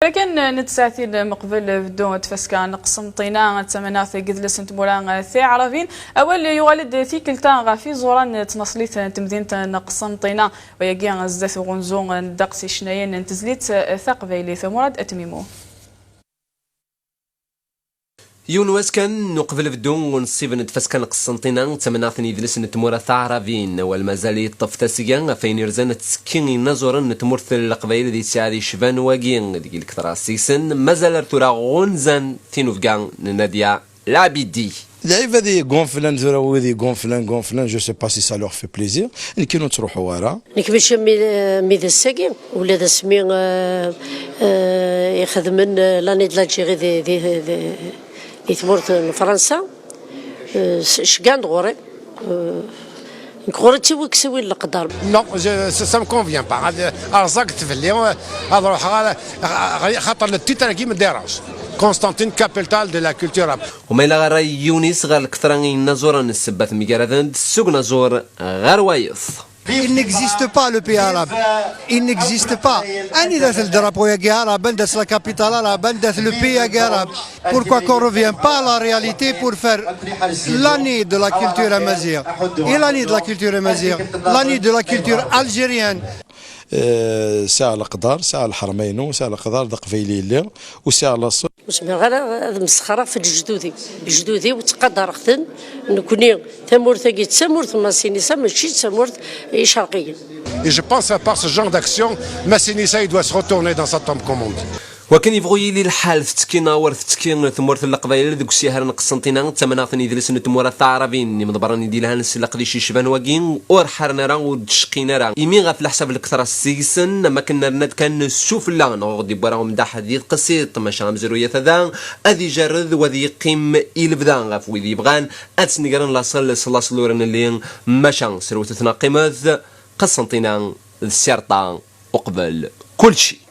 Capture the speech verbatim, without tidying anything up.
Akken nettsaɛtin meqbel beddu n tfaska n Qsenṭina d tamaneɣt n yidles n tmura tiɛrabin, awal yuɣal-d tikkelt-a ɣef iẓuran n tnaṣlit n temdint n Qsenṭina, wayagi zdat uɣunzu n ddeqs icennayen n tezlit taqbaylit. Murad At Mimu. Yiwen wass kan uqbel beddu n uneṣṣib n tfaska n Qsenṭina d tamaneɣt n yidles n tmura taɛrabin, awal mazal yeṭṭef tasga ɣef wayen irzan ttekki inaẓuren n tmurt n Leqbayel di ssaɛa yecban wagi, deg lketṛa seg-sen mazal ar tura ɣunzan tinubga n Nadia Labidi. Lɛibad i gonflan tura, wid i gonflan, gonflan, je sais pas si ça leur fait plaisir. Nekkin ur ttruḥuɣ ara. Nekk mačči mi, mi d ass-agi, ula d asmi, eh, eh, ixedmen, eh, l'année de l'Algérie di, di, di, di tmurt n Fransa, eh, s-, ceggan-d ɣur-i. Eh, nekk ɣur-i d tiwi ksiwin leqder. Non, je, ça, ça me convient pas. Ad, rẓaget fell-i, eh, ad ruḥeɣ ara, ɣ-, ɣ-, xaṭer le titre-agi me dérange. Constantine, capitale de la culture. Uma yella ɣer Yunis ɣer lketṛa n yinaẓuren, ssebba temgaraden-d seg unaẓur ɣer wayeḍ. Il n'existe pas le pays arabe. Il n'existe pas. Anida-t le drapeau-agi arabe, anda-t la capitale arabe, anda-t le pays-agi arabe. Pourquoi qu'on revient pas à la réalité pour faire l'année de la culture amazigh et l'année de la culture amazigh, l'année de la culture algérienne. Eh, sɛiɣ leqder, sɛiɣ lḥerma-inu, sɛiɣ leqder d aqbayli i lliɣ, u sɛiɣ laṣel. Ur zmireɣ ara ad msexreɣ ɣef lejdud-iw. Lejdud-iw ttqadareɣ-ten. Nekni, tamurt-agi d tamurt n Masinisa, mačči d tamurt icerqiyen. Et je pense, à part ce genre d'action, Masinisa, il doit se retourner dans sa tombe, comme on dit. Wakken yebɣu yili lḥal, tettekki neɣ ur tettekki tmurt n Leqbayel deg usiher n Qsenṭina d tamaneɣt n yidles n tmura taɛrabin, imḍebbren i d-yelhan s leqdic yecban wagi, ur ḥaren ara, ur d-cqin ara. Imi ɣef leḥsab n lketṛa seg-sen, am akken nerna-d kan sufella, neɣ ur ɣ-d-yewwi ara umdaḥ di tqessiṭ, maca amezruy ata da, ad ijarred u ad yeqqim i lebda ɣef wid yebɣan ad snegren laṣel s laṣel ur nelli, maca srewtet neɣ qqimet, Qsenṭina d Sirṭa uqbel kulci.